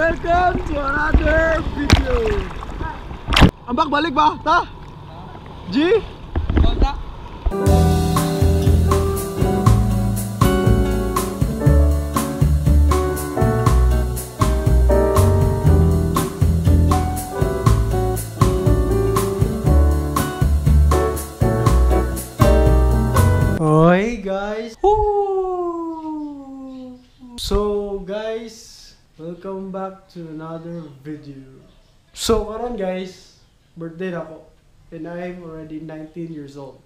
Welcome to another video. Ambak balik ba? Ta? G? Konta. Hey guys! Woo! So guys, welcome back to another video. So karon guys, birthday na ko. And I'm already 19 years old.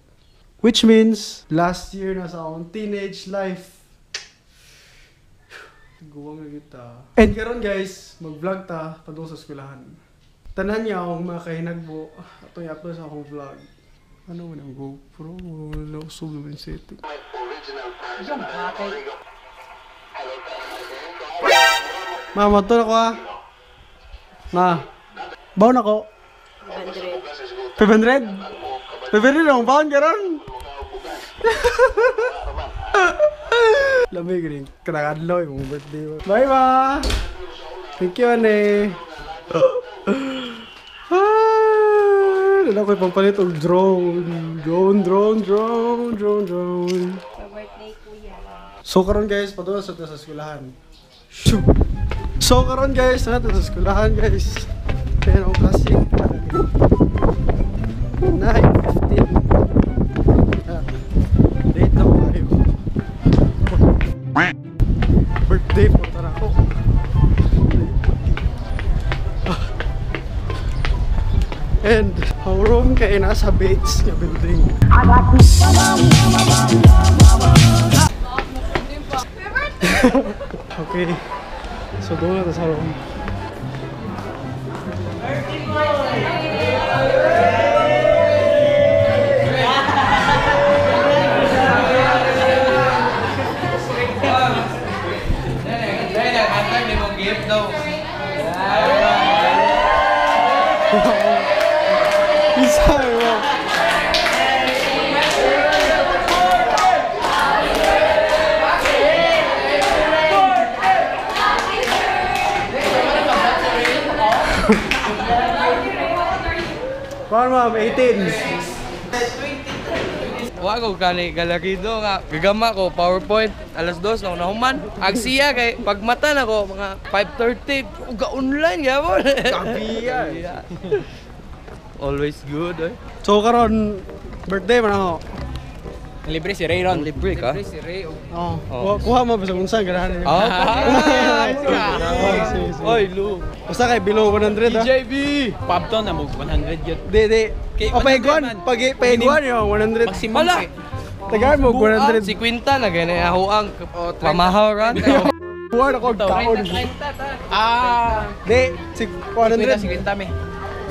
Which means, last year na sa akong teenage life. Guwang na kita. And karon guys, mag-vlog ta padung sa eskwelahan. Tanan niya akong mga kahinagbo atong i-upload sa akong vlog. Ano man ang GoPro? Nausog naman yung setting. Ma, motor ako ah. Ma, baon ako. 500. 500? 500 ang baon karon. Lamig rin. Kanakadlaw yung birthday mo. Bye ma! Thank you, ane. Dala ko ipampalit og drone. Drone, drone, drone, drone, drone. Birthday, kuya. So karon guys, padula sa eskwelahan. Shoo! So karon guys, nato sa eskwelahan guys. Kaya ang classic. 9:15. Late na ko kayo. Birthday po tara ko. And ang room kay nasa Bates nga building. Okay. So doon na sa room. Kuan ma'am, 18. Wa ko kani galarido nga gagama ko PowerPoint alas 2 na nahuman. Agsiya kay pagmata na ko mga 5:30 uga online gyapon. Kabiya. Always good eh. So karon birthday man ako. Libre si Ray ron. Libre ka? Libre si Ray. Oh. Oh. Kuha mo ba sa unsa ganahan. Oh. Sige. Oy, Lu. Basta kay below 100 ah. DJB. Pub to na mo 100 yun. Di di. Kay O 100 paiguan, man. pag paiguan yo 100. Maximum Wala. kay Tagaan mo 100. Si Quinta na gani ahuang pamahaw ran. Buwan ako og taon. Ah, Di, si 100. 100. 50 me.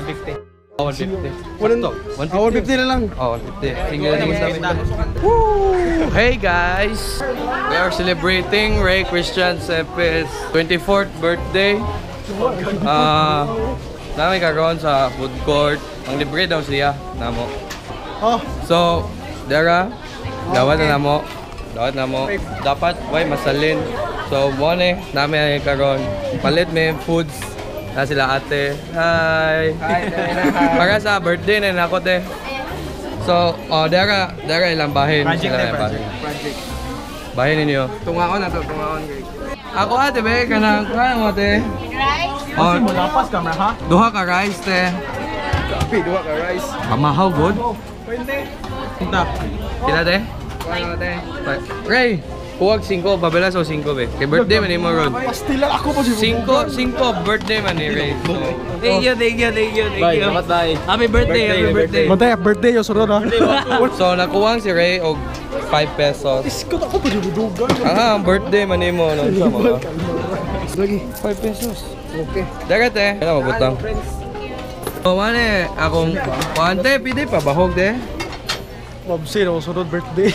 150. Oh, 150. 150. Ah, 150 na lang. Oh, 150. Single na mo. Hey guys! We are celebrating Ray Christian Sepes 24th birthday. Nami karon sa food court. Ang libre daw siya namo. Oh, So, dara, dawat na namo. Dawat namo. Dapat way masalin. So, mo ni nami ay karon. Palit may foods na sila ate. Hi. Hi, Para sa birthday na nako te. So, oh, dara, dara ilang bahin. Project Ilang na, bahin. project. Project. Bahin ninyo. Tungaon na to, tungaon guys. Ako ate be, kanang kuha mo te. Rice? Oh, lapas camera ha? duha ka rice te. Kape, duha ka rice. Pamahaw good. Punta. Sila te? Kuha te. Ray, kuwag 5, babala sa 5 be. Kay birthday man nimo ron. pastila ako pa si 5, 5 birthday man ni Ray. So, Thank you, thank you, thank you, thank you. Bye. Happy birthday, happy birthday. Bantay, birthday yo sunod ah. So nakuwang si Ray og 5 pesos. Iskot ako pa si dugan. Ah, ang birthday man nimo no sa mga. Lagi. 5 pesos. Okay. Dagat eh. Kailan mabutang? Oh, mane, akong kuan te, pwede pa bahog te. Mabsi na sunod birthday.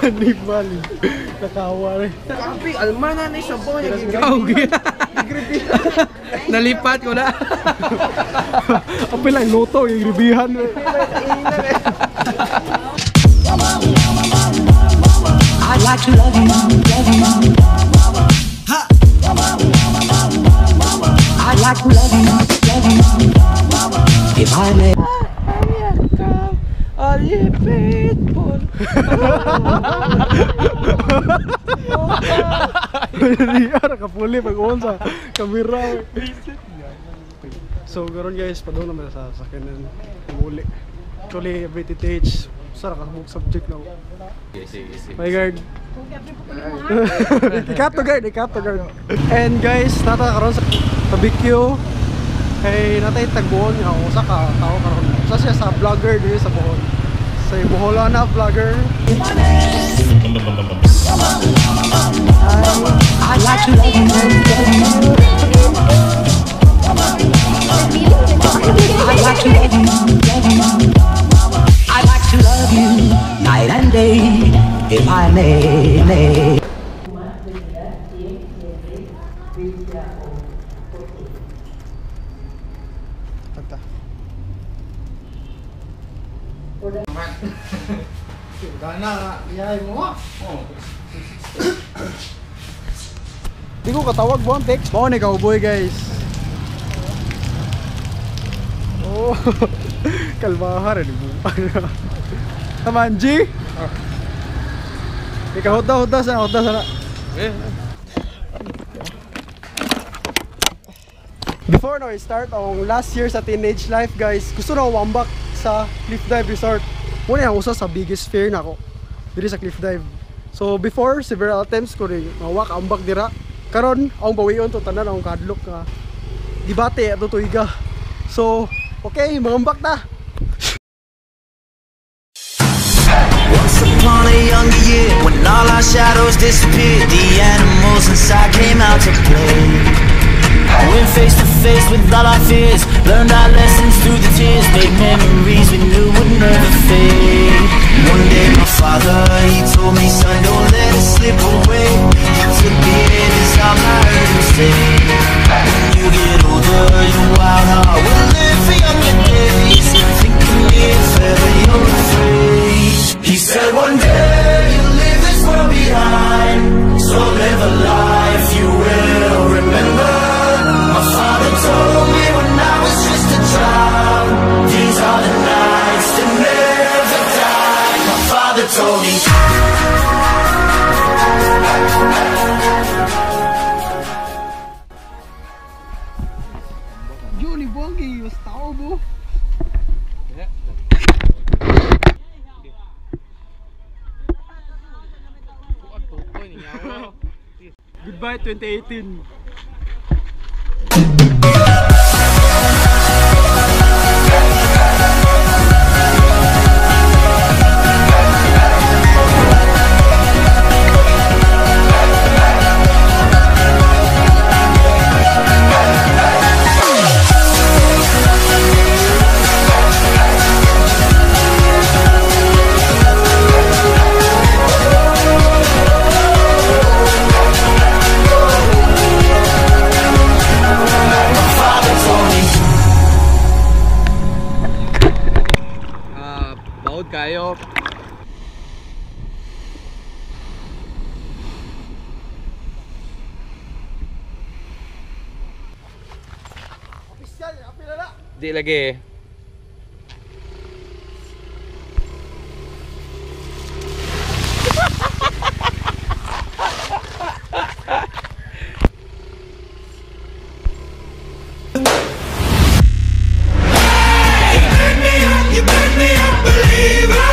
Animal. Nakawa rin. Kape, alma na ni sabaw niya. Oh, Nalipat ko na. Apil lang luto yung gribihan. I'd like to love you, love you. Ha! like to love you, love you. If I may. Niya kapuli pag uwan sa kamera. So karon guys, padung naman sa sakyanan muli. Actually, every TTH, sa ka subject na. Sige. My guard. Ikato guard, ikato guard. And guys, nata karon sa Tabikyo. Kay natay tagbuon nga usa ka tao karon. Usa siya sa vlogger diri sa Bohol. Sa Boholana vlogger. I like to love you, love you. I like to love you, love you. I like to love you night and day, if I may. Kanta. Gana, iyay mo. Di ko katawag buwan text. Mao ni cowboy guys. Oh. Kalbaha rin mo. Taman G. Ikaw huda huda sana huda sana. Eh, Before na I start ang last year sa teenage life guys, gusto na wambak sa Cliff Dive Resort. Muna ang usa sa biggest fear nako diri sa Cliff Dive. So before several attempts ko rin mawak ambak dira. Karon ang bawion to tanan ang kadlok ka. Debate ato tuiga. So okay, mangambak ta. Once upon a younger year, when all our shadows disappeared, the animals inside came out to play. Went face to face with all our fears, learned our lessons through the tears, made memories we knew would never fade. One day my father, he told me, son, don't let it slip away. He took me in his arms, I heard him say, when you get older, your wild heart will live for younger days. Think of me if ever you're afraid. He said one day you'll leave this world behind, so live a life you will remember. My father told me when I was just a child, these are the nights that never die. My father told me. Yun ni Bongi, mas tao mo. Goodbye 2018. Baod kayo. Di lagi. You made me a believer,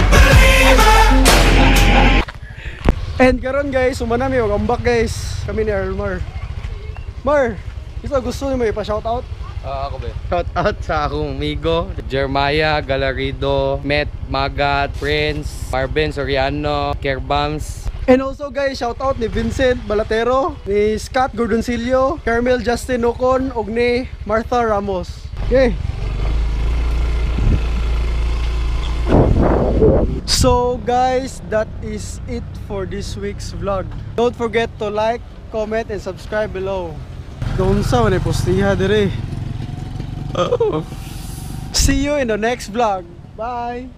believer. And karon guys, sumana mi og ambak guys. Kami ni Earl Mar. Mar, isa gusto nimo ipa-shoutout? Ako ba? Shout out sa akong amigo, Jeremiah Galarido, Met Magat, Prince, Marvin Soriano, Kerbams. And also guys, shout out ni Vincent Balatero, ni Scott Gordoncillo, Carmel Justin Ocon, ug ni Martha Ramos. Okay. So guys, that is it for this week's vlog. Don't forget to like, comment, and subscribe below. Doon sa man postiha dire. See you in the next vlog. Bye.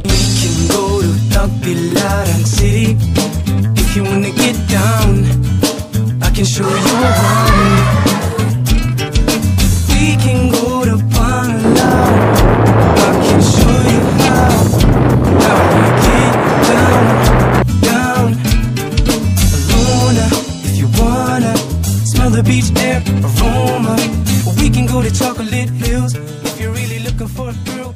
We can go to Tagbilaran City if you wanna get down. I can show you around. We can go to Panglao. I can show you how we get down, down. Luna, if you wanna smell the beach air aroma. We can go to Chocolate Hills if you're really looking for a thrill.